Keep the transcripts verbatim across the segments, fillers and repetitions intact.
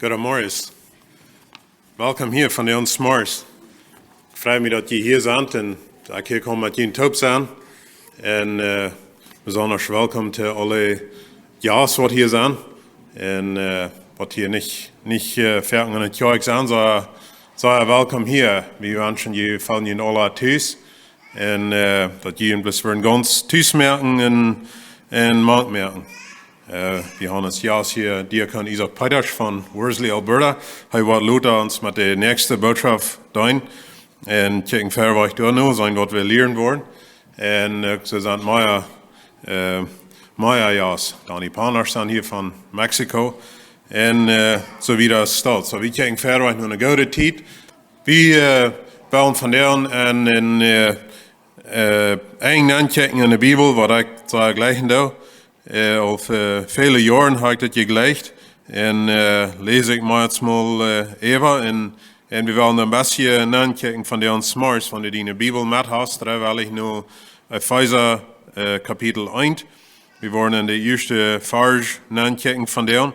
Goodemorjes. Welkom hia vondoag zemorjes. Ekj frei mie, daut jie hia sent un ekj hia kaun met junt toop sennen. Un äh, besondasch welkom to aule Jast, waut hia sent. Un äh, waut hia nich, nich äh, foaken enne Kjoakj sent, soo, soo welkom hia. Wie wenschen jie, feelen junt aula tus. Un äh, daut jie junt bloos wudden gaunz tus moaken un, un mank moaken. Äh, wie haben ons Jast hia, Diakon Isaak Peetasch von Worsley, Alberta. Hee woat lota ons met de näakjste Bootschoft deenen. Un kjikjen ver, waut doa nu sennen, waut wie lieren woaren. Un äh, see sent mea, äh, mea Jast. Donny Panasch sent hia von Mexiko. Un äh, soo wieda es daut. Soo, wie kjikjen ver, waut nu eene goode Tiet. Wie äh, wellen vondoag aun, aun äh, äh, een Nomen kjikjen enne Bibel, waut ekj soo jlikjen doo. Äh, aul väle Joaren hab ekj daut jejlikjt. Un äh, läs ekj mau eenjemol äh, äwa. Un, un wie wellen een bät Nomen kjikjen vondoag zemorjes, wan du diene Bibel met hast, dan well ekj nu Efeesa äh, Kapitel eent. Wie woaren enne ieeschte Varsch Nomen kjikjen vondoag.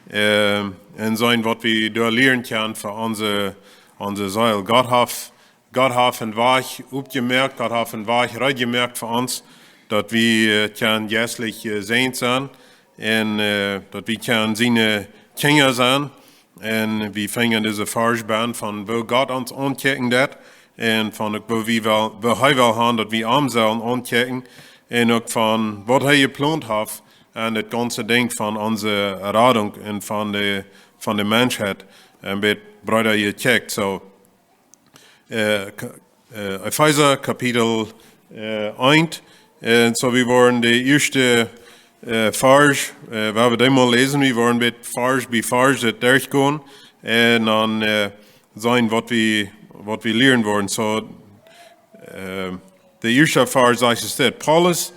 Äh, un seenen, waut wie doa lieren kjennen fa onse, onse Seel. Gott haft, Gott haft eenen Wajch opjemoakt, Gott haft eenen Wajch reed jemoakt fa ons, daut wie äh, kjennen jeistlich äh, jesäajent sennen un äh, daut wie kjennen siene Kjinja sennen. Un wie fangen dise Varsch aun von woo Gott ons aunkjikjen deit un von uk woo wie well, woo hee well haben, daut wie am sellen aunkjikjen. Un uk von waut hee jeplont haft aun daut gaunze Dinkj von onse Radunk un von de, von de Menschheit. Un met breeda jekjikjt. Soo, äh, Ka- äh, Efeesa Kapitel äh, eent. Un soo, wie woaren de ieeschte äh, Varsch, äh, wan wie dee mol läsen, wie woaren met Varsch bie Varsch daut derchgonen. Un dan äh, seenen, waut wie, waut wie lieren woaren. Soo, äh, de ieeschte Varsch sajcht es dit: Paulus,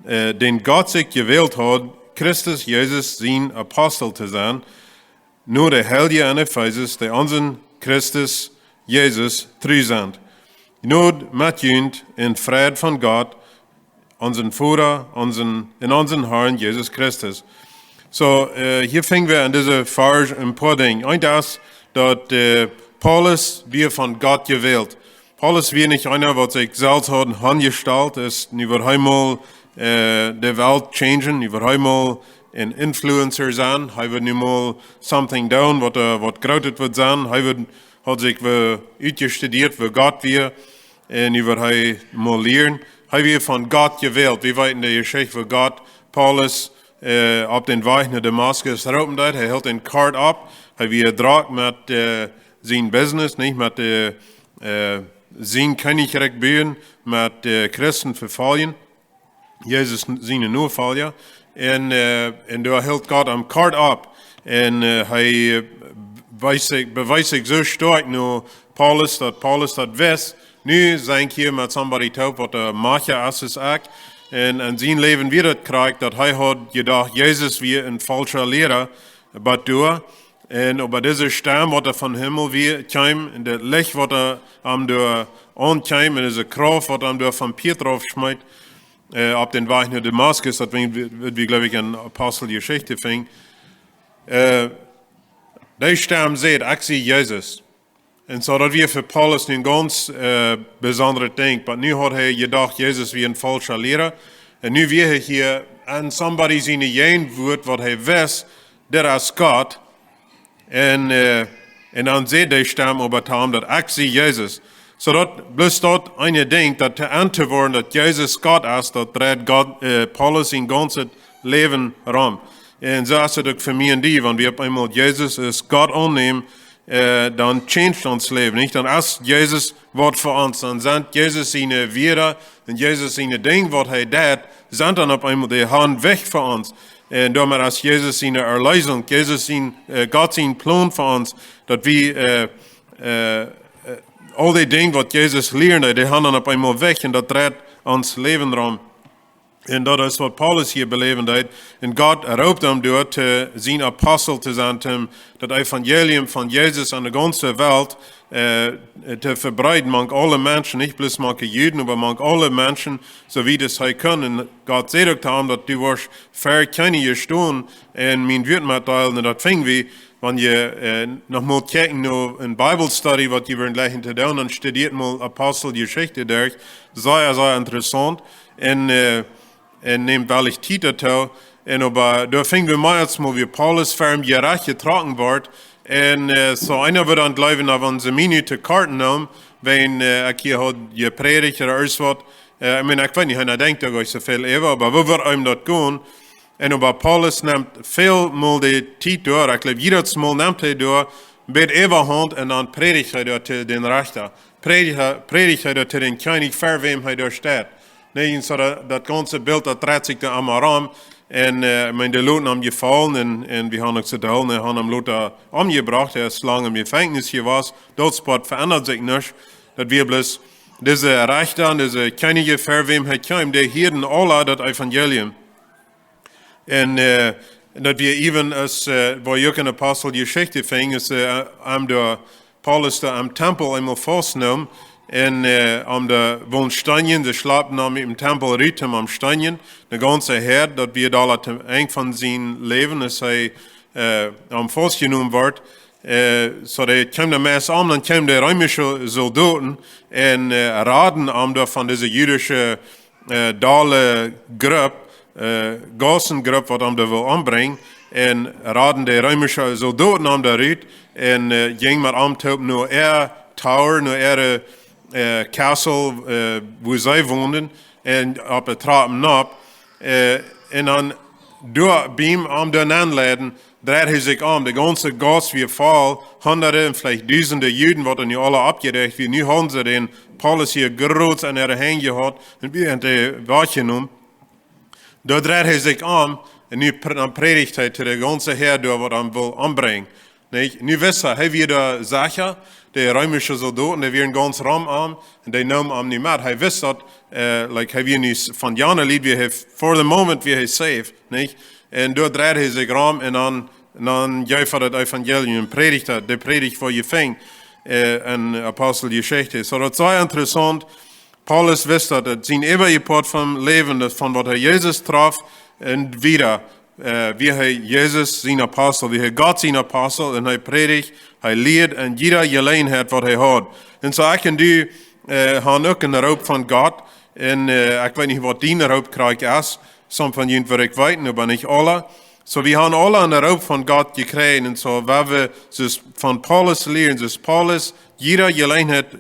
äh, dän Gott sikj jewält haud, Christus Jesus sien Apostel to sennen, no de Heilje en Efesus, dee aun Christus Jesus tru sent. Jnod met junt un Fräd von Gott, onsen Voda, onsen, un onsen Harn Jesus Christus. Soo, äh, hia finjen wie aun dise Varsch een poa Dinja. Eent es daut äh, Paulus wia von Gott jewält. Paulus wia nich eena, waut sikj selfst haud aunjestalt, es nu woat hee mol äh, de Welt changen, nu woat hee mol een Influencer sennen, hee woat nu mol something doonen, waut äh, waut Grootet woat sennen, hee woat, haud sikj woo utjestudieet, woo Gott wia, un nu woat hee mol lieren. Hee wia von Gott jewält. Wie weeten de Jeschicht, woo Gott Paulus äh, opp dän Wajch no Damaskus roopen deed. Hee hilt een Kort opp. Hee wia drock met äh, sien Business, nich met de, äh, sien Kjennichrikj buen, met äh, Christen vefoljen, Jesus siene Nofolja. Un äh, un doa hilt Gott am Kort opp. Un äh, hee äh, wees sikj, bewees sikj soo stoakj no Paulus, daut Paulus daut wist. Nu sie ekj hia met somebody toop, waut äh, mea es aus ekj. Un en sien Läwen wia daut krakjt, daut hee haud jedocht, Jesus wia een faulscha Liera, bat doa. Un oba dise Stemm, waut doa vom Himmel wia, kjeem, un daut Licht, waut doa am doa aunkjeem, un dise Krauft, waut am doa vom Pieet rauf schmeet, äh, opp dän Wajch no Damaskus, daut wie, wie, wie, jleew ekj, en Aposteljeschicht finjen. Äh, dee Stemm säd: Ekj sie Jesus. Un soo, daut wia fa Paulus een gaunz äh, besondret Dinkj. Oba nu haud hee jedocht, Jesus wia een faulscha Liera. Un nu wia hee hia aun somebody siene Jäajenwoat, waut hee wist, dit es Gott. Un äh, un dan säd dee Stemm oba to am, daut: Ekj sie Jesus. Soo daut bloos daut eene Dinkj, daut to enn to woaren, daut Jesus Gott es, daut dreid Gott, äh, Paulus sien gaunzet Läwen rom. Un soo es daut uk fa mie un die, wan wie opp eemol Jesus aus Gott aunnämen, äh, dan changet ons Läwen, nich? Dan es Jesus waut fa ons. Dan sent Jesus siene Wieed un Jesus siene Dinja, waut hee deit, sent dan opp eemol de Hauntwäaj fa ons. Un doamet es Jesus siene Erleesunk, Jesus sien, äh, Gott sien Plon fa ons, daut wie äh, äh, äh, aul dee Dinja, waut Jesus lieed, dee haben dan opp eemol Wajch un daut dreid ons Läwen rom. Un daut es, waut Paulus hia beläwen deed. Un Gott roopt am doa, äh, sien Apostel to sennen, om daut Evangelium von Jesus aun de gaunze Welt äh, to vebreeden, mank aule Menschen, nich bloos mank de Juden, oba mank aule Menschen, soo wiet aus hee kunn. Un Gott säd uk to am, daut du woascht ver Kjennichs stonen un mien Wuat metdeelen. Un daut finj wie Wan jie noch mol kjikjen no eene Bible Study, waut jie wellen jlikj to doonen, dan studieet mol Aposteljeschicht derch. Sea, sea interessaunt. Un, un nemt woarlich Tiet doatoo. Un oba doa finj wie mie ieescht mol, woo Paulus ver daut Jerecht jetrocken wort. Un soo eena wudd dan jleewen, daut wan see Minuten to kort neemen, wan ekj hia haud jeprädicht ooda irjent waut. Ekj meen, ekj weet nich, eena denkjt doa nich soo väl äwa, oba woo wudd eenem daut gonen? Un oba Paulus nemt väl mol de Tiet doa, ekj jleew, jiedet Mol nemt hee doa, bat äwahaunt un dan prädicht hee doa to dän Rechta. Prädicht hee doa to dän Kjennich, ver wäm hee doa steit. Nä, un soo daut gaunze Bilt, daut dreit sikj doa emma rom. Un ekj meen, dee loten am jefaulen un wie haben uk soo dol, un haben am lota omjebrocht, hee es lang em Jefenkjnis jewast, daut Spoat veendat sikj nich. Daut wia bloos dise Rechta un dise Kjennichs, ver wäm hee kjeem, dee hieeden aula daut Evangelium. Un daut wia even aus, woo uk en Aposteljeschicht finj, aus see am doa, Paulus doa em Tempel eemol faustneemen un am doa wullen steenjen, see schleppten am em Tempel rut, om am steenjen. De gaunze Häad, daut wia doa aul aum Enj von sien Läwen, aus hee am faustjenomen wort. Soo dee kjeemen doa meist aun, dan kjeemen de reemische Soldoten un radden am doa von dise jüdische, dole Grupp, Gausengrupp, waut am doa wull ombrinjen. Un radden de reemische Soldoten am doa rut un jinjen met am toop no äa Tower, no äa Castle, wua see wonden, un opp de Trappen nopp. Un dan doa biem am doa nenleiden, dreid hee sikj om. De gaunze Gauss wia voll, hundade un veleicht dusende Juden, waut doa nu aula oppjerecht wieren. Nu hauden see dän Paulus hia groots aun äare Henj jehaut un wia ent wajchjenomen. Doa dreid hee sikj om un nu pr-, dan prädicht hee to de gaunze Häad doa, waut am wull ombrinjen. Nich? Nu wist hee, hee wia doa secha, de reemische Soldoten, dee wieren gaunz rom am un dee neemen am nu met. Hee wist daut, like, hee wia nu s-, von jane Lied wia hee, for the moment wia hee safe, nich? Un doa dreid hee sikj rom un dan, dan jeef hee daut Evangelium un prädicht daut, de Prädicht, waut jie finjen en Aposteljeschicht. Soo daut es sea interessaunt. Paulus wist daut, daut sien äwajet Poat vom Läwen, daut von waut hee Jesus trof un wieda, wia hee Jesus sien Apostel, wia hee Gott sien Apostel, un hee prädicht, hee lieed en jieda Jeläajenheit, waut hee haud. Un soo ekj un du haben uk eenen Roop von Gott, un ekj weet nich, waut dien Roop krakjt es, some von junt wudd ekj weeten, oba nich aula. Soo, wie haben aula eenen Roop von Gott jekjräajen, un soo, wua wie soo von Paulus lieren, soo aus Paulus jieda Jeläajenheit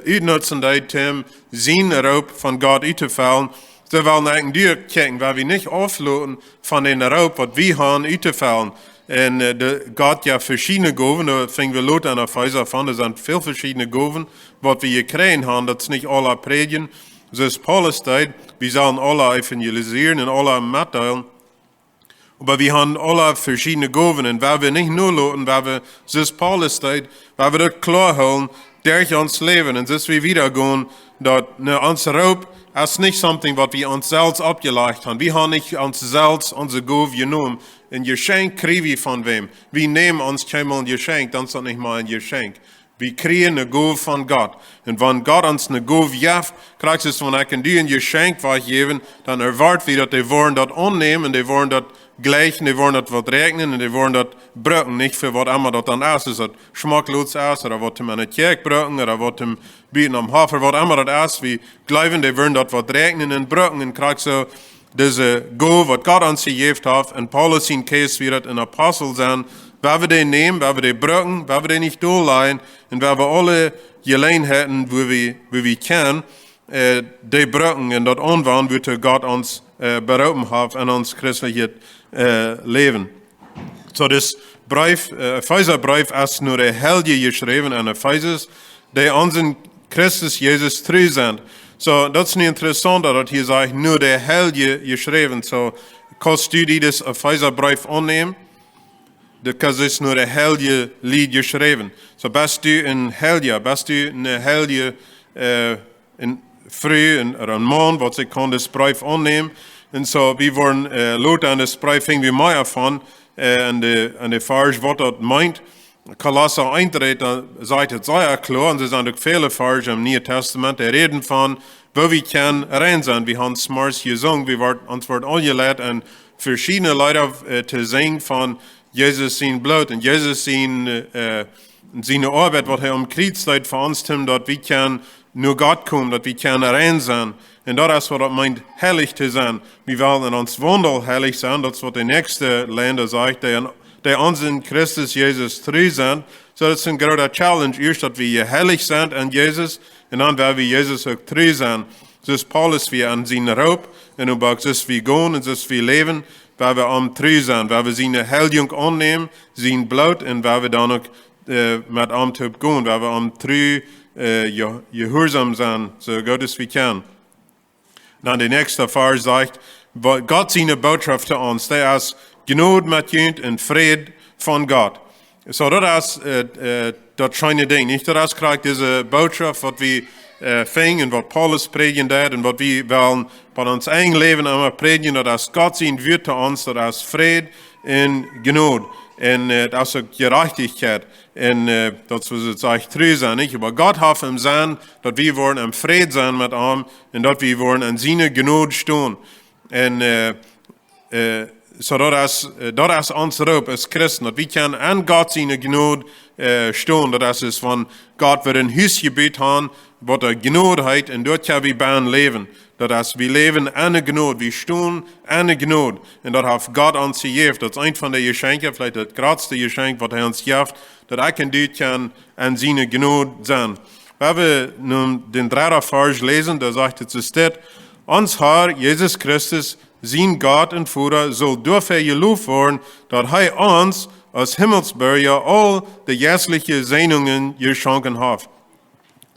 utnutzen deed, om sienen Roop von Gott uttofellen, soo well wie uk kjikjen, wua wie nich aufloten von dän Roop, waut wie haben, uttofellen. Un Gott jeft veschiedne Gowen, doa finj wie lota en Efeesa von, doa sent väl veschiedne Gowen, waut wie jekjräajen haben, daut es nich aula prädjen, soo aus Paulus deed, wie sellen aula evangelisieren un aula metdeelen. Oba wie haben aula veschiedne Gowen, un wua wie nich noloten, wua wie, soo aus Paulus deed, wua wie daut kloa hoolen derch ons Läwen, un soo aus wie wieda gonen, daut, nä, ons Roop es nich something, waut wie ons selfst oppjelajcht haben. Wie haben nich ons selfst onse Gow jenomen. Een Jeschenkj kjrie wie von wäm. Wie nämen ons kjeenmol een Jeschenkj, dan es daut nich mea een Jeschenkj. Wie kjrieen eene Gow von Gott. Un wan Gott ons eene Gow jeft, krakjt soo aus wan ekj un du een Jeschenkj wajchjäwen, dan erwoat wie, daut dee woaren daut aunnämen un dee woaren daut jlikjen, dee woaren daut waut räakjnen un dee woaren daut brucken, nich, fa waut emma daut dan es. Aus daut schmock es, ooda waut toom enne Kjoakj brucken, ooda waut toom buten aum Hoff, ooda waut emma daut es, wie jleewen, dee woaren daut waut räakjnen un brucken, un krakjt soo dise Gow, waut Gott ons jejäft haft, en Paulus sien case wia daut een Apostel sennen, wua wie dee nämen, wua wie dee brucken, wua wie dee nich dollajen, un wua wie aule Jeläajenheiten, wua wie, wua wie kjennen, dee brucken un daut aunwenjen, wuatoo Gott ons beroopen haft en ons christeljet Läwen. Soo, dis Breef, Efeesa Breef es no de Heilje jeschräwen en Efesus, dee aun Christus Jesus tru sent. Soo, daut es nu interessaunt, daut hia sajcht, no de Heilje jeschräwen. Soo, kaust du dee, dis Efeesa Breef aunnämen? Daut es no de Heilje Lied jeschräwen. Soo, best du een Heilja, best du eene Heilje, een Fru, een, ooda een Maun, waut see kaun dis Breef aunnämen? Un soo, wie woaren lota en dis Breef, finj wie mea von, en de, en de Varsch, waut daut meent. Kolossa eent rät, dan sajcht et sea kloa, un doa sent uk väle Varsch em Nieen Tastament, dee räden von, woo wie kjennen rein sennen. Wie haben zemorjes jesungen, wie woaren, ons woat aunjeleit, en veschiedne Leeda to sinjen von, Jesus sien Bloot un Jesus sien, äh, siene Oabeit, waut hee aum Kjriez deed fa ons, daut wie kjennen no Gott komen, daut wie kjennen rein sennen. Un daut es waut daut meent, heilich to sennen. Wie wellen en ons Waundel heilich sennen, daut es waut de näakjste Lien sajcht, dee aun, dee aun sien Christus Jesus tru sent. Soo, daut es een groota Challenge, ieescht daut wie heilich sent aun Jesus, un dan woa wie Jesus uk tru sennen. Soo aus Paulus wia aun sien Roop, un uk soo aus wie gonen, un soo aus wie läwen, woa wie am tru sennen, woa wie siene Heilijunk aunnämen, sien Bloot, un woa wie dan uk, äh, met am toop gonen, woa wie am tru, äh, je-, jehuarsom sennen, soo goot aus wie kjennen. Dan de näakjste Varsch sajcht, wa-, Gott siene Botschaft to ons, dee es Jnod met junt un Fräd von Gott. Soo, daut es, äh, äh, daut scheene Dinkj, nich? Daut es krakjt dise Botschaft, waut wie, äh, finjen, waut Paulus prädjen deed un waut wie wellen bie ons eejnet Läwen emma prädjen, daut es Gott sien Wuat to ons, daut es Fräd un Jnod. Un, äh, daut es uk Jerajchtichkjeit. Un, äh, daut es waut et sajcht, tru sennen, nich? Oba Gott haft em Senn, daut wie woaren em Fräd sennen met am un daut wie woaren en siene Jnod stonen. Un, äh, äh, soo daut es, äh, daut es ons Roop aus Christen, daut wie kjennen aun Gott siene Jnod, äh, stonen. Daut es, es wan Gott woat een Hus jebut haben, waut de Jnod heet, un doa kjenn wie bennen läwen. Daut es, wie läwen en de Jnod, wie stonen en de Jnod. Un daut haft Gott ons jejäft. Daut es eent von de Jeschenkje, veleicht daut jratste Jeschenkj, waut hee ons jeft, daut ekj un du kjennen en siene Jnod sennen. Wan wie nu dän dredden Varsch läsen, doa sajcht et soo dit: Ons Herr Jesus Christus, sien Gott un Voda, saul doafäa jeloft woaren, daut hee ons aus Himmelsbirja aul de jeistelje Säajnungen jeschonken haft.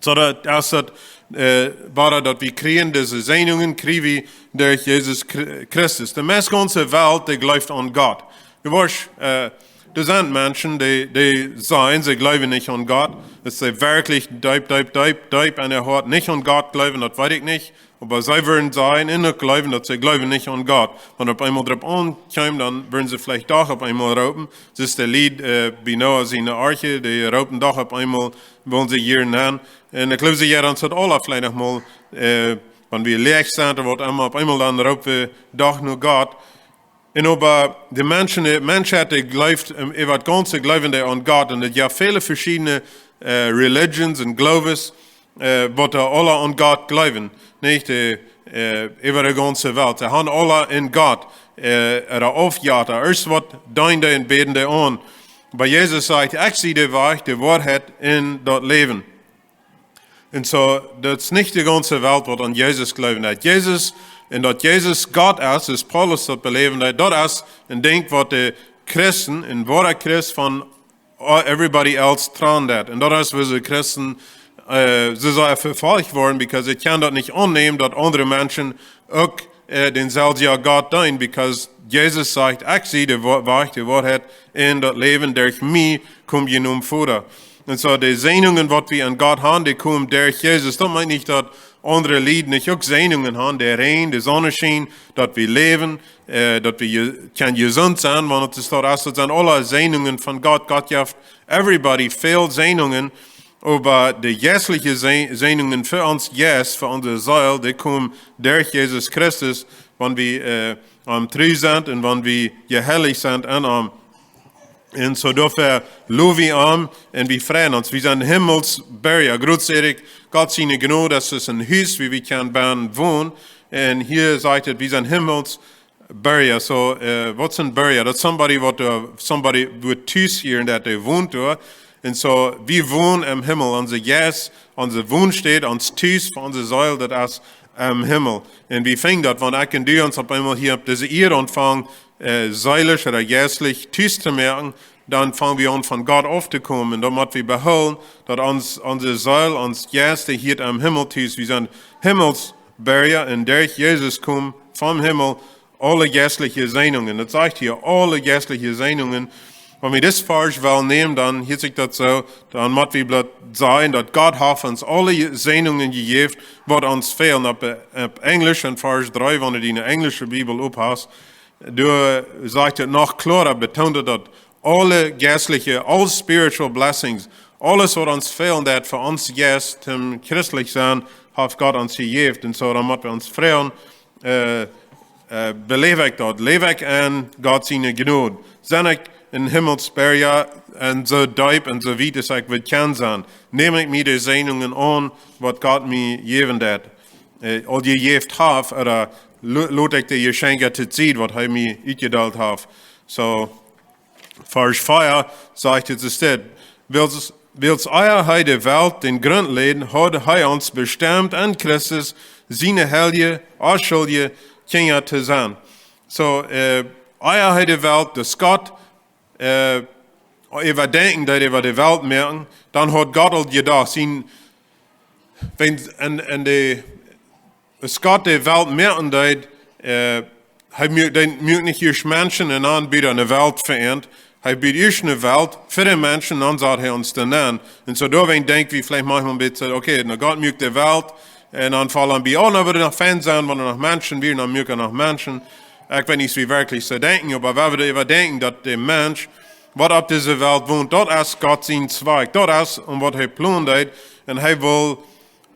Soo daut, aus daut, äh, wia daut wie kjrieen, dise Säajnungen kjrie wie derch Jesus Chri-, Christus. De meist gaunze Welt, dee jleeft aun Gott. Du woascht, äh, doa sent Menschen, dee, dee sajen, see jleewen nich aun Gott. Daut see werkjlich deep, deep, deep, deep en äa Hoat nich aun Gott jleewen, daut weet ekj nich. Oba see wudden sajen, un uk jleewen, daut see jleewen nich aun Gott. Wan opp eemol doaropp aunkjeem, dan wudden see veleicht doch opp eemol roopen. Soo aus de Lied, äh, bie Noah siene Arche, dee roopen doch opp eemol, wullen see hia nenn. Un ekj jleew, see, jo, dan saul aula veleicht noch mol, äh, wan wie leeg sent ooda waut emma, opp eemol dan roopen wie doch no Gott. Un oba de Menschen, de Menschheit, dee jleeft, ähm, äwa daut gaunze jleewen dee aun Gott. Un et jeft väle veschiedne, äh, Religions un Gloowes, äh, waut dee aula aun Gott jleewen. Nich? Dee, äh, äwa de gaunze Welt. See haben aula een Gott, äh, ooda Aufjetta, ooda waut deenen dee un bäden dee aun. Oba Jesus sajcht: Ekj sie de Wajch, de Woarheit un daut Läwen. Un soo, daut es nich de gaunze Welt, waut aun Jesus jleewen deit. Jesus, un daut Jesus Gott es, soo aus Paulus daut beläwen deed, daut es een Dinkj, waut de Christen, een woara Christ von, äh, everybody else trannen deit. Un daut es, woo see Christen, äh, see sellen vefolcht woaren, because see kjennen daut nich aunnämen, daut aundre Menschen uk, äh, dänselwjen Gott deenen, because Jesus sajcht: Ekj sie de Wo-, Wajch, de Woarheit un daut Läwen, derch mie kjemt jie nom Voda. Un soo, de Säajnungen, waut wie aun Gott haben, dee komen derch Jesus. Daut meent nich, daut aundre Lied nich uk Säajnungen haben, de Räajen, de Sonneschien, daut wie läwen, äh, daut wie je-, kjennen jesunt sennen, wan et es daut, aus daut sent aule Säajnungen von Gott. Gott jeft everybody väl Säajnungen, oba de jeistelje Sä-, Säajnungen fa ons Jeist, fa onse Seel, dee komen derch Jesus Christus, wan wie, äh, aun am tru sent un wan wie jeheilicht sent aun am. Un soo doafäa low wie am un wie freien ons. Wie sent Himmelsbirja. Groot säd ekj, Gott siene Jnod, daut es een Hus, wua wie kjennen bennen wonen. Un hia sajcht et, wie sent Himmelsbirja. Soo, äh, waut es een Birja? Daut es somebody waut, äh, somebody waut tus hia un daut dee wont doa. Un soo, wie wonen em Himmel. Onse Jeist, onse Wonstäd, ons Tus fa onse Seel, daut es em Himmel. Un wie finjen daut, wan ekj un du ons opp eemol hia opp dise Ieed aunfangen, äh, seelisch ooda jeistlich tus to moaken, dan fangen wie aun von Gott auftokomen. Un daut mott wie behoolen, daut ons, onse Seel, ons Jeist, dee hieet em Himmel tus. Wie sent Himmelsbirja un derch Jesus komen vom Himmel aule jeistelje Säajnungen. Daut sajcht hia, aule jeistelje Säajnungen. Wan wie dis Varsch wellen nämen, dan hieet sikj daut soo, dan mott wie bloos sajen, daut Gott haft ons aule Je-, Säajnungen jejäft, waut ons fälen. Opp, äh, opp Enjlisch en Varsch dree, wan du diene enjlische Bibel ophast, doa sajcht et noch kloara, betoont et daut aule jeistelje, all spiritual blessings, aules waut ons fälen deit fa ons Jeist, om christlich sennen, haft Gott ons jejäft. Un soo, dan mott wie ons froagen, äh, äh, beläw ekj daut? Läw ekj en Gott siene Jnod? Sent ekj en Himmelsberja un soo deep un soo wiet aus ekj wudd kjennen sennen. Näm ekj mie de Säajnungen aun, waut Gott mie jäwen deed, äh, aul jejäft haft, ooda lo-, lot ekj de Jeschenkja tosied, waut hee mie utjedeelt haft. Soo, Varsch vea sajcht et, es dit: Wiels, wiels ea hee de Welt dän Grunt läd, haud hee ons bestemt en Christus siene heilje, onschuldje Kjinja to sennen. Soo, äh, ea hee de Welt, daut Gott, äh, äwadenkjen deed, äwa de Welt moaken, dan haud Gott aul jedocht, sien, wan, en, en de, aus Gott de Welt moaken deed, äh, hee muak, dee muak nich ieescht Menschen un dan bud hee ne Welt fa an. Hee bud ieescht ne Welt fa de Menschen, dan saut hee ons doa nenn. Un soo doawäajen denkj wie veleicht maunchmol een bät, okay, nu Gott muak de Welt, un dan felt wie aun, dan wudd et noch fein sennen, wan doa noch Menschen wieren, dan muak hee noch Menschen. Ekj weet nich, aus wie werkjlich soo denkjen, oba wan wie doaräwa denkjen, daut de Mensch, waut opp dise Welt wont, daut es Gott sien Zweck, daut es om waut hee plont deed, un hee well,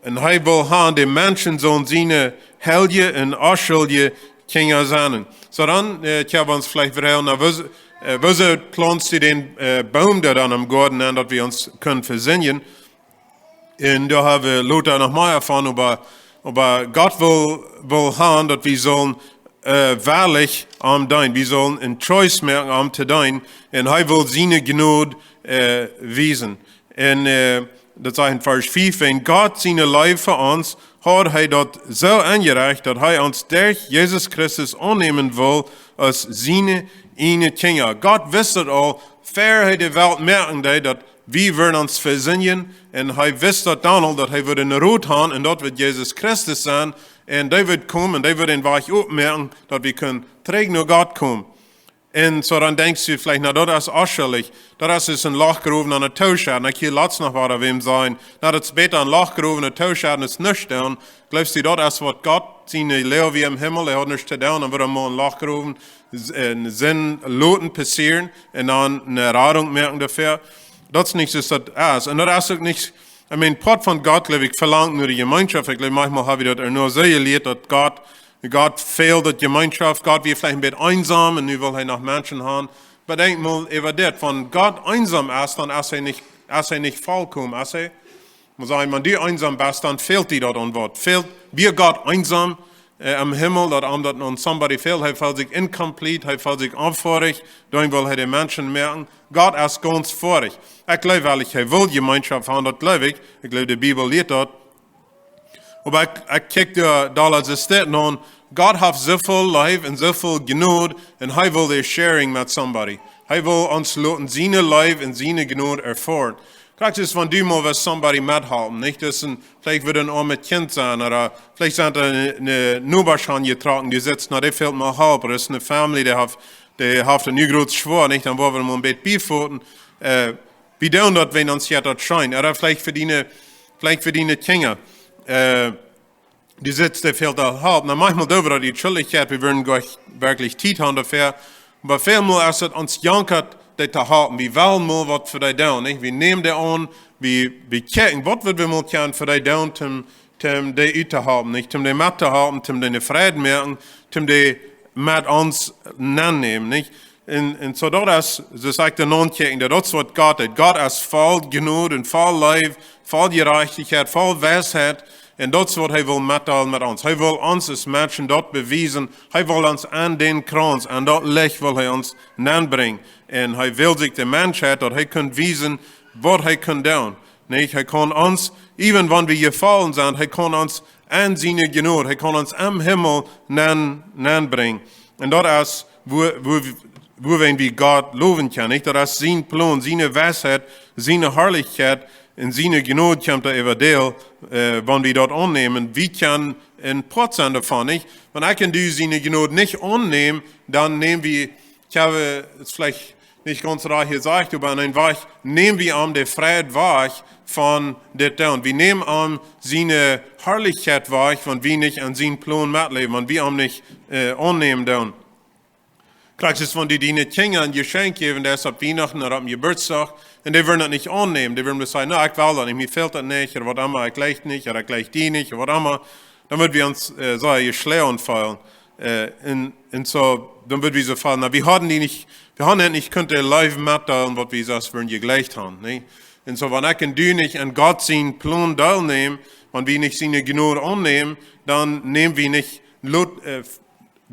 un hee well han, de Menschen sullen siene heilje un onschuldje Kjinja sennen. Soo dan, äh, kjenn wie ons veleicht vehoolen, na, woo, äh, woo plauntst du dän, äh, Boom doa dan em Goaden aun, daut wie ons kjennen vesindjen? Un doa hab wie lota noch mea von, oba, oba Gott well, well han, daut wie sullen, äh, werkjlich am deenen. Wie sullen ne Choice moaken, am to deenen. Un hee well siene Jnod, äh, wiesen. Un, äh, daut sajcht en Varsch fief: Wan Gott siene Leew fa ons, haud hee daut soo enjerecht, daut hee ons derch Jesus Christus aunnämen wull aus siene ieejne Kjinja. Gott wist et aul, ver hee de Welt moaken deed, daut wie wudden ons vesindjen, un hee wist daut dan aul, daut hee wudd een Rot han, un daut wudd Jesus Christus sennen, un dee wudd komen, un dee wudd dän Wajch opmoaken, daut wie kjennen trigj no Gott komen. Un soo dan denkjst du veleicht, na, daut es onschuldich, daut es, es een Loch growen un daut tooschedden. Ekj hia latst noch wada wäm sajen, na, daut es bäta een Loch growen un daut tooschedden aus nuscht doonen. Jleefst du, daut es waut Gott siene Leew wia em Himmel, hee haud nuscht to doonen, dan wudd hee mau een Loch growen, s-, een Sind loten passieren un dan ne Radunk moaken doafäa? Daut es nich soo, daut es. Un daut es uk nich, I mean, Poat von Gott, jleew ekj, velangt no de Jemeenschoft. Ekj jleew, maunchmol hab wie daut ea noch soo jelieet, daut Gott, Gott fält daut Jemeenschoft, Gott wia veleicht een bät eensom un nu well hee noch Menschen han. Oba denkj mol äwa dit, wan Gott eensom es, dan es hee nich, es hee nich volkomen, es hee? Mau sajen, wan du eensom best, dan fält die daut aun waut. Fält, wia Gott eensom, äh, em Himmel, daut am daut aun somebody fält? Hee feelt sikj incomplete, hee feelt sikj onfoadich, dan well hee de Menschen moaken. Gott es gaunz foadich. Ekj jleew werkjlich, hee well Jemeenschoft han, daut jleew ekj. Ekj jleew, de Bibel lieet daut. Oba ekj, ekj kjikj de Dallas Estate aun. Gott haft soo väl Leew un soo väl Jnod un hee well de sharing met somebody. Hee well ons loten siene Leew un siene Jnod erfoaren. Krakjt es, wan du mol west somebody methalpen, nich? Daut es een, veleicht wudd een oamet Kjint sennen, ooda veleicht sent doa ne, ne Nobasch aunjetrocken, dee sajcht, na, dee fält mie Help, ooda daut es ne family, dee haft, dee haft et nu groots schwoa, nich? Dan woa wie mol een bät biefoten. Äh, wie doonen daut, wan ons jeit daut scheen. Ooda veleicht fa diene, veleicht fa diene Kjinja. Äh, du sajchst, dee fält doa Help. Na, maunchmol doo wie daut ut Schuldichkjeit, wie wudden goanich werkjlich Tiet han doafäa. Oba välmol es et ons jankat, dee to halpen. Wie wellen mol waut fa dee doonen, nich? Wie nämen dee aun, wie, wie kjikjen, waut wie mol kjennen fa dee doonen, toom, toom dee uttohalpen, nich? Toom dee mettohalpen, toom dee ne Freid moaken, toom dee met ons nennämen, nich? Un, un soo daut es, soo aus ekj de Nomen kjikj, daut es waut Gott deed. Gott es voll Jnod un voll Leew, voll Jerajchtichkjeit, voll Weisheit. Un daut es waut hee well metdeelen met ons. Hee well ons aus Menschen daut bewiesen. Hee well ons aun dän Krauns, aun daut Licht well hee ons nennbrinjen. Un hee well sikj de Menschheit, daut hee kunn wiesen, waut hee kunn doonen. Nich? Hee kaun ons, even wan wie jefollen sent, hee kaun ons aun siene Jnod, hee kaun ons em Himmel nenn, nennbrinjen. Un daut es, wua, wua, wuarom wie Gott lowen kjennen, nich? Daut es sien Plon, siene Weisheit, siene Harlichkjeit un siene Jnod kjemt doa äwa däl, äh, wan wie daut aunnämen. Wie kjennen een Poat sennen doavon, nich? Wan ekj un du siene Jnod nich aunnämen, dan näm wie, ekj hab et veleicht nich gaunz rajcht jesajcht, oba aun een Wajch näm wie am de Freid wajch von dit doonen. Wie nämen am siene Harlichkjeit wajch, wan wie nich aun sien Plon metläwen, wan wie am nich, äh, aunnämen doonen. Krakjt es, wan du diene Kjinja een Jeschenkj jäwen deist opp Wienachten ooda opp Jeburtsdach, un dee wudden daut nich aunnämen, dee wudden sajen, na, ekj well daut nich, mie fält daut nich, ooda waut emma, ekj jleich nich, ooda ekj jleich die nich, ooda waut emma, dan wudden wie ons, äh, soo jeschlonen feelen. Äh, un, un soo, dan wudd wie soo faulen, na, wie hauden dee nich, wie hauden nich kunt de Leew metdeelen, waut wie sest wudden jejleicht haben, nä? Un soo, wan ekj un du nich aun Gott sienen Plon deelnämen, wan wie nich siene Jnod aunnämen, dan näm wie nich, lot, äh,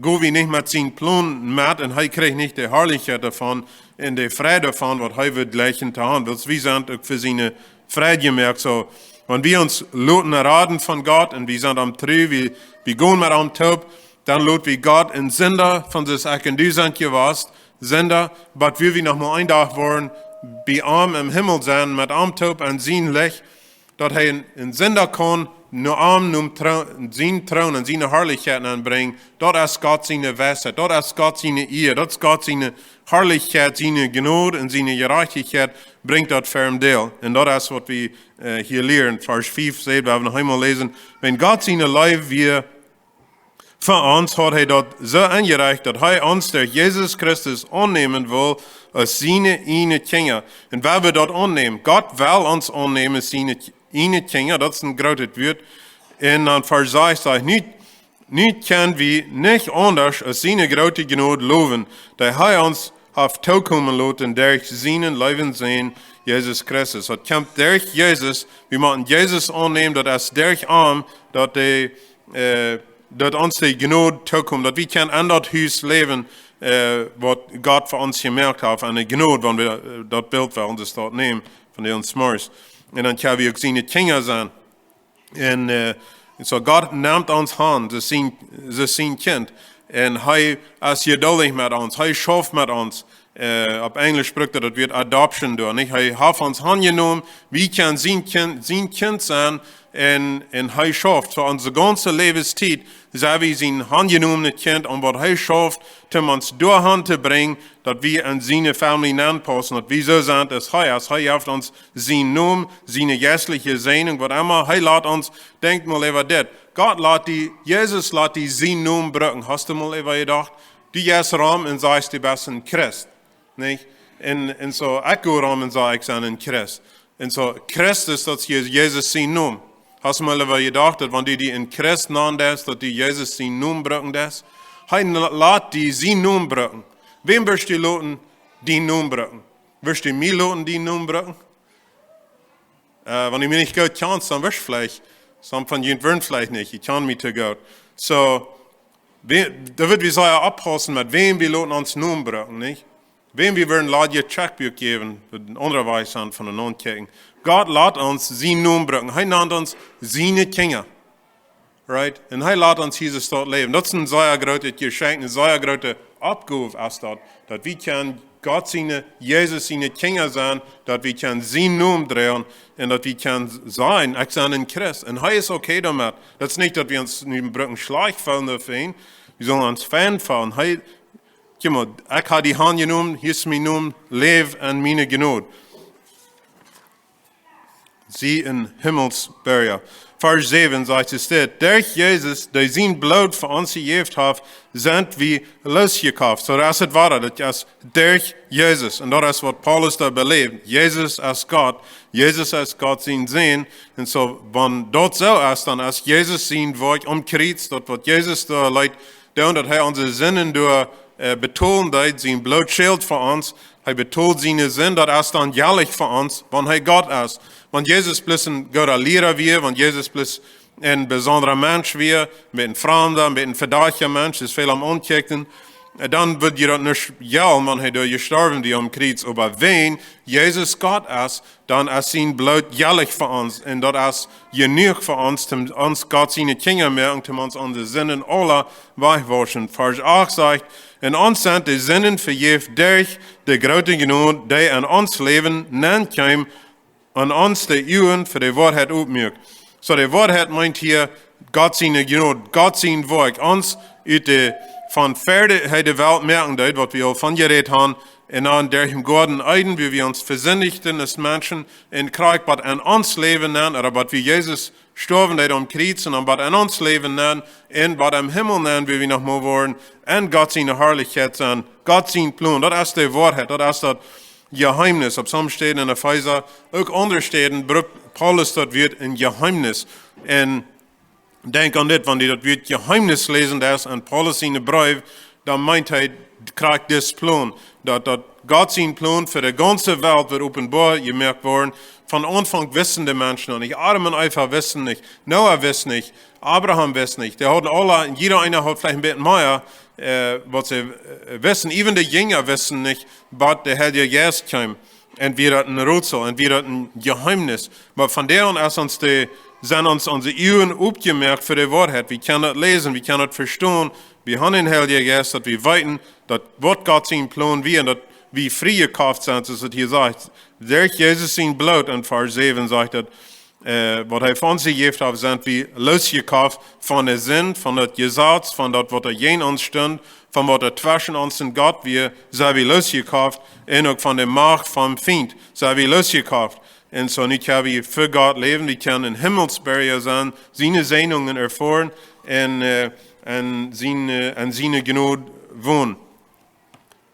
go wie nich met sienen Plon met un hee kjrieech nich de Harlichkjeit doavon un de Freid doavon, waut hee wudd jleichen to haben. Wiels wie sent uk fa siene Freid jemoakt. Soo, wan wie ons loten raden von Gott un wie sent am tru, wie, wie gonen met am toop, dan lot wie Gott een Sinda von sien Ekj un du sent jewast, Sinda, bat wie, wie noch mol een Dach woaren bie am em Himmel sennen, met am toop aun sien Licht, daut hee een, een Sinda kaun no am, no Troon, sienen Troon un siene Harlichkjeit aunbrinjen. Daut es Gott siene Weisheit, daut es Gott siene Ea, daut es Gott siene Harlichkjeit, siene Jnod un siene Jerajchtichkjeit brinjt daut fa am Deel. Un daut es waut wie, äh, hia lieren. Varsch fief sajcht, wie haben noch eemol läsen, wan Gott siene Leew wia fa ons, haud hee daut soo enjerecht, daut hee ons derch Jesus Christus aunnämen wull aus siene ieejne Kjinja. Un wan wie daut aunnämen, Gott well ons aunnämen aus siene ieejne Kjinja, daut es een grootet Wuat. Un dan Varsch sas sajcht, nu, nu kjenn wie nich aundasch aus siene groote Jnod lowen, dee hee ons haft tookomen loten derch sienen leewen Sän, Jesus Christus. Daut kjemt derch Jesus, wie motten Jesus aunnämen, daut es derch am, daut de, äh, daut ons de Jnod tookomt, daut wie kjennen aun daut Hus läwen, äh, waut Gott fa ons jemoakt haft, aun de Jnod, wan wie, äh, daut Bilt, waut ons daut nämen, von de ons Mors. Un dan kjenn wie uk siene Kjinja sennen. Un, äh, un soo Gott nemt ons aun, soo sien, soo sien Kjint. Un hee es jeduldich met ons, hee schauft met ons. Äh, opp Enjlisch brukt daut Wuat adoption doa, nich? Hee haft ons aunjenomen, wie kjennen sien Kjint, sien Kjint sennen, un, un hee schauft. Fa onse gaunze Läwenstiet sent wie sien aunjenomnet Kjint, un waut hee schauft, om ons doahan to brinjen, daut wie aun siene Famielje aunpaussen, daut wie soo sent aus hee es. Hee jeft ons sienen Nomen, siene jeistliche Säajnunk, waut emma. Hee lat ons, denkj mol äwa dit. Gott lat die, Jesus lat die sienen Nomen brucken. Hast du mol äwa jedocht? Du jeist rom un sajchst, du best een Christ. Nich? Un, un soo, ekj go rom un saj, ekj sie een Christ. Un soo, Christ es daut Je-, Jesus sienen Nomen. Hast du mol äwa jedocht, daut wan du die een Christ nanen deist, daut du Jesus sienen Nomen brucken deist? Hee n-, lat die sienen Nomen brucken. Wäm wurscht du loten dienen Nomen brucken? Wurscht du mie loten dienen Nomen brucken? Äh, wan du mie nich goot kjanst, dan wurscht veleicht, some von junt wudden veleicht nich, jie kjanen mie too goot. Soo, wie, doa wudd wie sea oppaussen met wäm wie loten onsen Nomen brucken, nich? Wäm wie wudden ladje Checkbuch jäwen, wudd een aundra Wajch sennen von de Nomen kjikjen. Gott lat ons sienen Nomen brucken. Hee nant ons siene Kjinja. Right? Un hee lat ons Jesus daut läwen. Daut es een sea grootet Jeschenkj, eene sea groote Oppgow es daut. Daut wie kjennen Gott siene, Jesus siene Kjinja sennen, daut wie kjennen sienen Nomen droagen un daut wie kjennen sajen, ekj sie een Christ. Un hee es okay doamet. Daut es nich, daut wie ons nu brucken schlajcht feelen doafäa. Wie sellen ons fein feelen. Hee, kjikj mol, ekj hab die aunjenomen, hia es mien Nomen, läw aun miene Jnod. Sie een Himmelsberja. Varsch säwen sajcht et dit: Derch Jesus, dee sien Bloot fa ons jejäft haft, sent wie loosjekoft. Soo, daut es et woare, daut es derch Jesus. Un daut es waut Paulus doa beläft. Jesus es Gott. Jesus es Gott sien Sän. Un soo, wan daut soo es, dan es Jesus sien Woakj aum Kjriez, daut waut Jesus doa leet doonen, daut hee onse Sinden doa, äh, betolen deed, sien Bloot schält fa ons. Hee betolt siene Sind, daut es dan jelich fa ons, wan hee Gott es. Wan Jesus bloos een gooda Liera wia, wan Jesus bloos een besondra Mensch wia, een bät een Framda, een bät een vedachtiga Mensch, es väl aum Aunkjikjen, äh, dan wudd je daut nich jellen, wan hee doa jestorwen wia aum Kjriez. Oba wan Jesus Gott es, dan es sien Bloot jelich fa ons. Un daut es jenuach fa ons, om ons Gott siene Kjinja moaken, om ons onse Sinden aula wajchwauschen. Varsch acht sajcht: Un ons sent de Sinden vejäft derch de groote Jnod, dee enn ons Läwen nenkjeem, un ons de Uagen fa de Woarheit opmuak. Soo, de Woarheit meent hia Gott siene Jnod, Gott sien Woakj, ons ut de, von ver hee de Welt moaken deed, waut wie aul von jerät haben, un dan derch dän Goaden Eden, wua wie ons vesindichten aus Menschen, un krakjt bat enn ons Läwen nenn, ooda bat wie Jesus storwen deed aum Kjriez, un dan bat enn ons Läwen nenn, un bat em Himmel nenn, wua wie noch mol woaren enn Gott siene Harlichkjeit sennen, Gott sien Plon. Daut es de Woarheit, daut es daut Jeheemnis. Opp some Städen enn Efeesa, uk aundre Städen, brukt Paulus daut Wuat een Jeheemnis. Un Denkj aun dit, wan du daut Wuat Jeheemnis läsen deist en Paulus sienen Breef, dan meent hee, krakjt dis Plon, daut, daut Gott sien Plon fa de gaunze Welt woat openboa jemoakt woaren. Von Aunfank wisten de Menschen noch nich. Adam un Eva wisten nich. Noah wist nich. Abraham wist nich. Dee hauden aule, un jieda eena haud veleicht een bät mea, äh, waut see, äh, wisten. Even de Jinja wisten nich, waut de Heilje Jeist kjeem. Un wia daut een Rätsel, un wia daut een Jeheemnis. Oba von doa aun es ons de, sent ons onse Uagen opjemoakt fa de Woarheit. Wie kjennen daut läsen, wie kjennen daut vestonen. Wie haben dän Heiljen Jeist, daut wie weeten, daut waut Gott sien Plon wia, un daut wie friejekoft sent, soo aus et hia sajcht. Derch Jesus sien Bloot, en Varsch säwen sajcht daut, äh, waut hee fa ons jejäft haft, sent wie loosjekoft von de Sind, von daut Jesaz, von daut, waut doa jäajen ons stunt, von waut doa tweschen ons un Gott wia, sent wie loosjekoft, un uk von de Macht vom Fient sent wie loosjekoft. Un soo nu kjenn wie fa Gott läwen, wie kjennen Himmelsberja sennen, siene Säajnungen erfoaren un, äh, aun siene, aun siene Jnod wonen.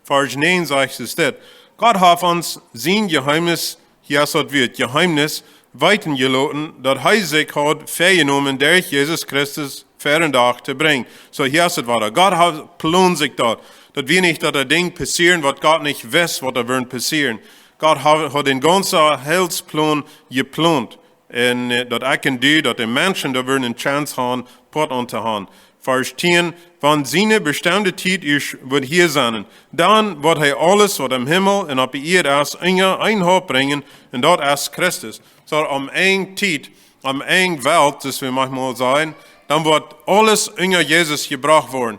Varsch näajen sajcht es dit: Gott haft ons sien Jeheemnis, hia es daut Wuat, Jeheemnis, weeten jeloten, daut hee sikj haud väajenomen, derch Jesus Christus ver dän Dach to brinjen. Soo, hia es et wada. Gott haud, plond sikj daut. Daut wia nich, daut doa Dinja passieren, waut Gott nich wist, waut doa wudden passieren. Gott haud, haud dän gaunzen Heilsplon jeplont. Un, äh, daut ekj un du, daut de Menschen doa wudden eene Chance haben, Poat aun to haben. Varsch tieen: Wan siene bestemde Tiet es, woat hia sennen, dan woat hee aules, waut em Himmel un opp de Ieed es, unja een Haup brinjen, un daut es Christus. Soo, om eene Tiet, om eene Welt, soo aus wie maunchmol sajen, dan woat aules unja Jesus jebrocht woaren.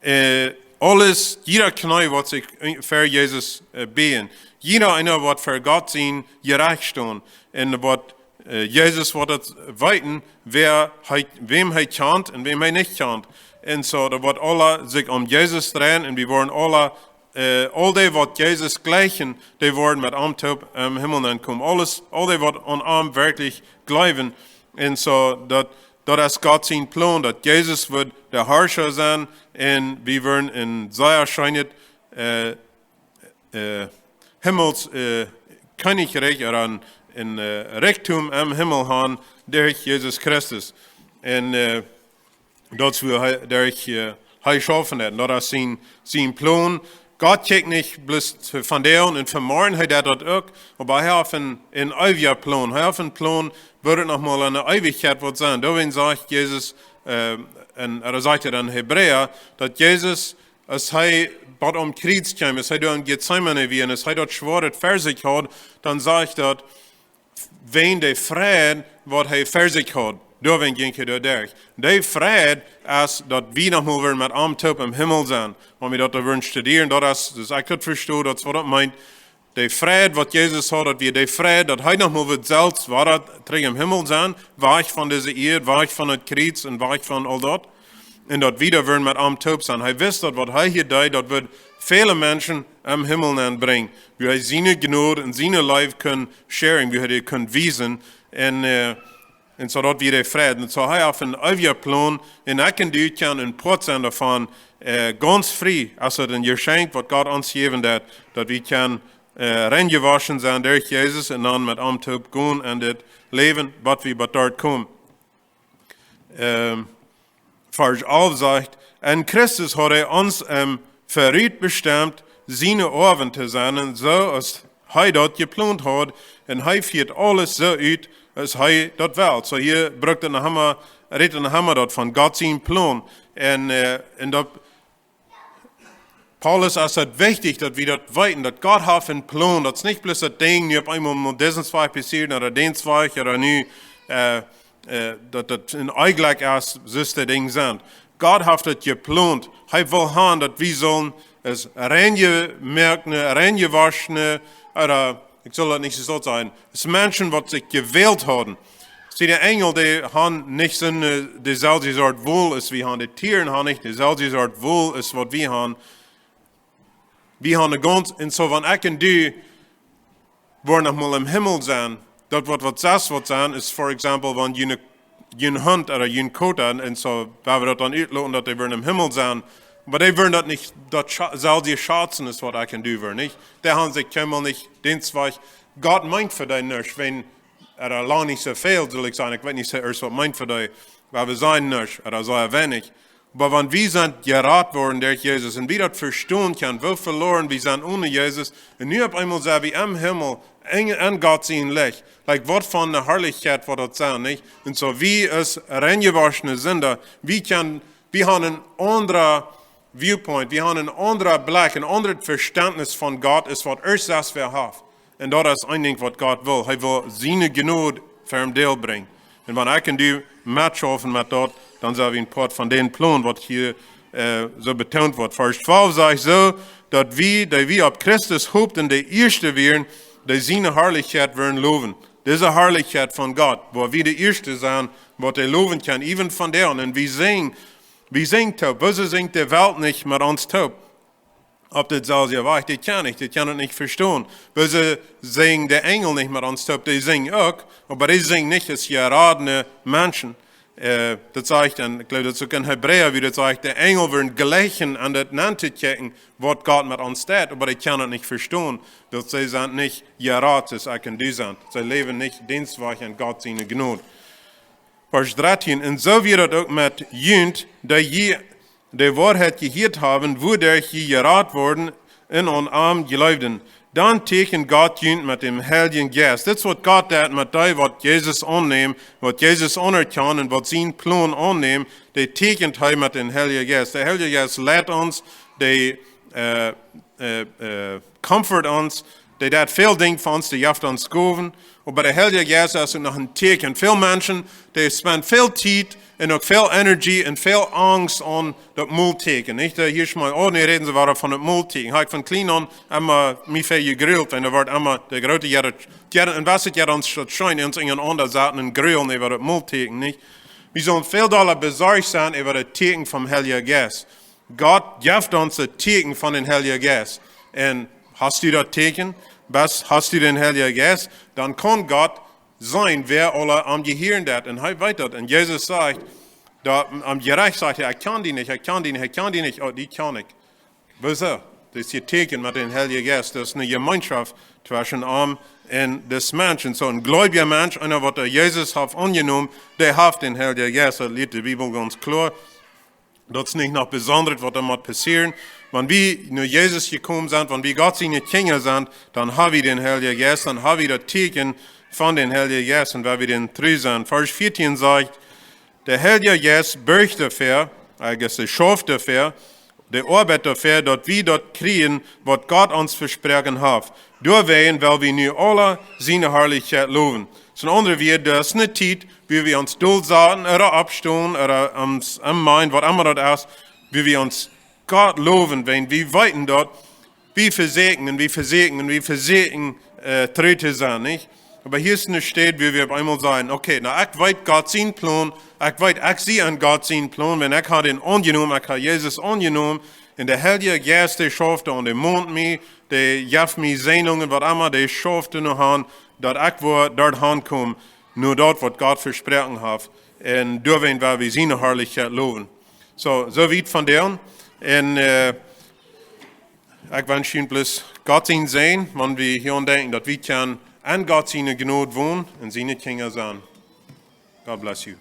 Äh, aules, jieda Kjnee woat sikj un-, ver Jesus, äh, bieejen. Jieda eena woat ver Gott sien Jerecht stonen. Un woat, äh, Jesus woat daut weeten, wäa hee, wäm hee kjant un wäm hee nich kjant. Un soo, daut woat aula sikj om Jesus dreien un wie woaren aula, äh, aul dee, waut Jesus jlikjen, dee woaren met am toop em Himmel nenkomen. Aules, aul dee, waut aun am werkjlich jleewen. Un soo, daut, daut es Gott sien Plon, daut Jesus woat de Harscha sennen un wie woaren een sea scheenet, äh, äh, Himmels, äh, Kjennichrikj, ooda een, een, äh, Rikjdom em Himmel haben derch Jesus Christus. Un, äh, daut es woo hee, derch, äh, hee schaufen haft. Un daut es sien, sien Plon. Gott kjikjt nich bloos fa vondoag un fa morjen, hee deit daut uk. Oba hee haft een, een eewjen Plon. Hee haft een Plon, woo et noch mol enne Eewichkjeit woat sennen. Doawäajen sajcht Jesus, äh, un, ooda sajcht hee en Hebräa, daut Jesus, aus hee bat aum Kjriez kjeem, aus hee doa en Gethsemane wia, un aus hee daut Schwoat ver sikj haud, dan sajcht daut, wäajen de Freid, waut hee ver sikj haud, doawäajen jinkj hee doa derch. De Freid es, daut wie noch mol wudden met am toop em Himmel sennen. Wan wie daut doa wudden studieren, daut es, soo aus ekj daut vesto, daut es waut daut meent. De Freid, waut Jesus haud, daut wia de Freid, daut hee noch mol wudd selfst wada trigj em Himmel sennen, wajch von dise Ieed, wajch von daut Kjriez un wajch von aul daut. Un daut wie doa wudden met am toop sennen. Hee wist, daut waut hee hia deed, daut wudd väle Menschen em Himmel nenbrinjen. Woo hee siene Jnod un siene Leew kunn sharen, woo hee dee kunn wiesen. Un, äh, un soo daut wia de Freid. Un soo hee haft een eewjen Plon. Un ekj un du kjennen een Poat sennen doavon, äh, gaunz frie, aus et een Jeschenkj, waut Gott ons jäwen deit, daut wie kjennen, äh, reinjewoschen sennen derch Jesus un dan met am toop gonen en dit Läwen, waut wie bat doa komen. Ähm, Varsch alf sajcht: "En Christus haud hee ons em verut bestemt, siene Oawen to sennen, soo aus hee daut jeplont haud, un hee fieet aules soo ut, aus hee daut well." Soo hia brukt et noch emma, rät et noch emma daut von Gott sien Plon. Un, äh, un daut Paulus, es daut wichtich, daut wie daut weeten, daut Gott haft een Plon. Daut es nich bloos daut Dinkj, nu opp eemol mott disen Wajch passieren, ooda dän Wajch, ooda nu, äh, äh, daut daut een Onjlekj es, soo aus de Dinja sent. Gott haft daut jeplont. Hee well haben, daut wie sellen aus reinjemoakte, reinjewoschne, ooda ekj saul daut nich soo sajen, aus Menschen, waut sikj jewält hauden. See, de Enjel, dee haben nich soone, deeselwje Sort Wol aus wie haben. De Tieren haben nich deeselwje Sort Wol aus waut wie haben. Wie haben eene gaunz, un soo wan ekj un du woaren noch mol em Himmel sennen, daut waut, waut sest waut sennen, es, for example, wan june, jun Hunt ooda jun Kotta, un, un soo, wan wie daut dan utloten, daut dee woaren em Himmel sennen, oba dee woaren daut nich, daut scha-, selwje schazen aus waut ekj un du woaren, nich? Dee haben sikj kjeenmol nich dän Wajch. Gott meent fa dee nuscht, wan Ooda lang nich soo väl, sull ekj sajen. Ekj weet nich, waut meent fa dee, oba wie sajen nuscht, ooda sea weinich. Oba wan wie sent jerat worden derch Jesus un wie daut vestonen kjennen, woo veloaren wie sent one Jesus, un nu opp eemol sent wie em Himmel, en, en Gott sien Licht. Like, waut fa eene Harlichkjeit woat daut sennen, nich? Un soo, wie aus reinjewoschne Sinda, wie kjennen, wie haben een aundra viewpoint, wie haben een aundra Blekj, een aundret Vestentnis von Gott aus waut ons selfst wäa haft. Un daut es een Dinkj waut Gott well. Hee well siene Jnod fa am Deel brinjen. Un wan ekj un du metschaufen met daut, dan sent wie een Poat von dän Plon waut hia, äh, soo betoont woat. Varsch twalf sajcht soo, daut wie, dee wie opp Christus hopten, de ieeschte wieren, dee siene Harlichkjeit wudden lowen. Dise Harlichkjeit von Gott, wua wie de ieeschte sent, waut dee lowen kjennen, even vondoag. Un wie sinjen, wie sinjen toop. Wuarom sinjt de Welt nich met ons toop? Opp daut selwje Wajch, dee kjennen nich, dee kjennen daut nich vestonen. Wuarom sinjen de Enjel nich met ons toop? Dee sinjen uk, oba dee sinjen nich aus jeratne Menschen. Äh, daut sajcht, un ekj gleew, daut es uk en Hebräa, wua daut sajcht, de Enjel wudden jlikjen aun daut nenn to kjikjen, waut Gott met ons deit, oba dee kjennen daut nich vestonen, wiels see sent nich jerat, soo aus ekj un du sent. See läwen nich dän Wajch en Gott siene Jnod. Varsch dartieen, un soo wia daut uk met junt, dee jie de Woarheit jehieet haben, wuaderch jie jerat worden un aun am jleewden. Dan tieekjend Gott junt met däm Heiljen Jeist. Dit es waut Gott deed met dee, waut Jesus aunnämen, waut Jesus aunerkjanen un waut sienen Plon aunnämen, dee tieekjend hee met dän Heiljen Jeist. De Heilje Jeist leit ons, dee, äh, äh, äh, comfort ons, dee deit väl Dinja fa ons, dee jeft ons Gowen. Oba de Heilje Jeist es noch een Tieekjen. Väl Menschen, dee spenden väl Tiet un uk väl Energie un väl Angst aun daut Moltieekjen. Nich? Dee hia mol, oh nä, räden see wada von daut Moltieekjen. Hab ekj von kjlien aun emma mie väl jegruelt, un doa wort emma de groote Jere, Jere, un waut es daut, Jere, ons daut scheen, ons enjenaunda saten un grulen äwa daut Moltieekjen, nich? Wie sellen väl dolla besorcht sennen äwa daut Tieekjen vom Heiljen Jeist. Gott jeft ons daut Tieekjen von dän Heiljen Jeist. Un hast du daut Tieekjen? Best, hast du dän Heiljen Jeist? Dan kaun Gott seenen, wäa aula am jehieren deit. Un hee weet daut. Un Jesus sajcht, daut, aum Jerecht sajcht hee: "Ekj kjan die nich, ekj kjan die nich, ekj kjan die nich." Oh, die kjan ekj. Wuarom? Daut es een Tieekjen met dän Heiljen Jeist. Daut es eene Jemeenschoft tweschen am un dän Mensch. Soo een gleewja Mensch, eena waut dän Jesus haft aunjenomen, dee haft dän Heiljen Jeist. Daut lieet de Bibel gaunz kloa. Daut es nich noch besondret, waut doa mott passieren. Wan wie no Jesus jekomen sent, wan wie Gott siene Kjinja sent, dan hab wie dän Heiljen Jeist, dan hab wie daut Tieekjen von dän Heiljen Jeist un woa wie dän tru sent. Varsch vieetieen sajcht, de Heilje Jeist borcht doafäa, I guess, dee schauft doafäa, dee oabeit doafäa, daut wie daut kjrieen, waut Gott ons vesproaken haft. Doawäajen well wie nu aula siene Harlichkjeit lowen. Soo en aundre Wieed, daut es eene Tiet, wua wie ons dol saten, ooda oppstonen, ooda ons aunmoaken, waut emma daut es, wua wie ons Gott lowen, wan wie weeten daut, wie vesieekjen, wie vesieekjen, wie vesieekjen, äh, tru to sennen, nich? Oba hia es eene Städ, wua wie opp eemol sajen: "Okay, nu, ekj weet Gott sienen Plon, ekj weet, ekj sie aun Gott sienen Plon, wan ekj hab dän aunjenomen, ekj hab Jesus aunjenomen, un de Heilje Jeist, dee schauft aun, dee mont mie, dee jeft mie Säajnungen, waut emma, dee schauft doa noch aun, daut ekj woa doa aunkomen, no daut, waut Gott vesproaken haft." Un doawäajen woa wie siene Harlichkjeit lowen. Soo, soo wiet vondoag. Un, äh, ekj wensch junt bloos Gott sienen Säajen, wan wie hia aun denkjen, daut wie kjennen aun Gott siene Jnod wonen un siene Kjinja sennen. God bless you.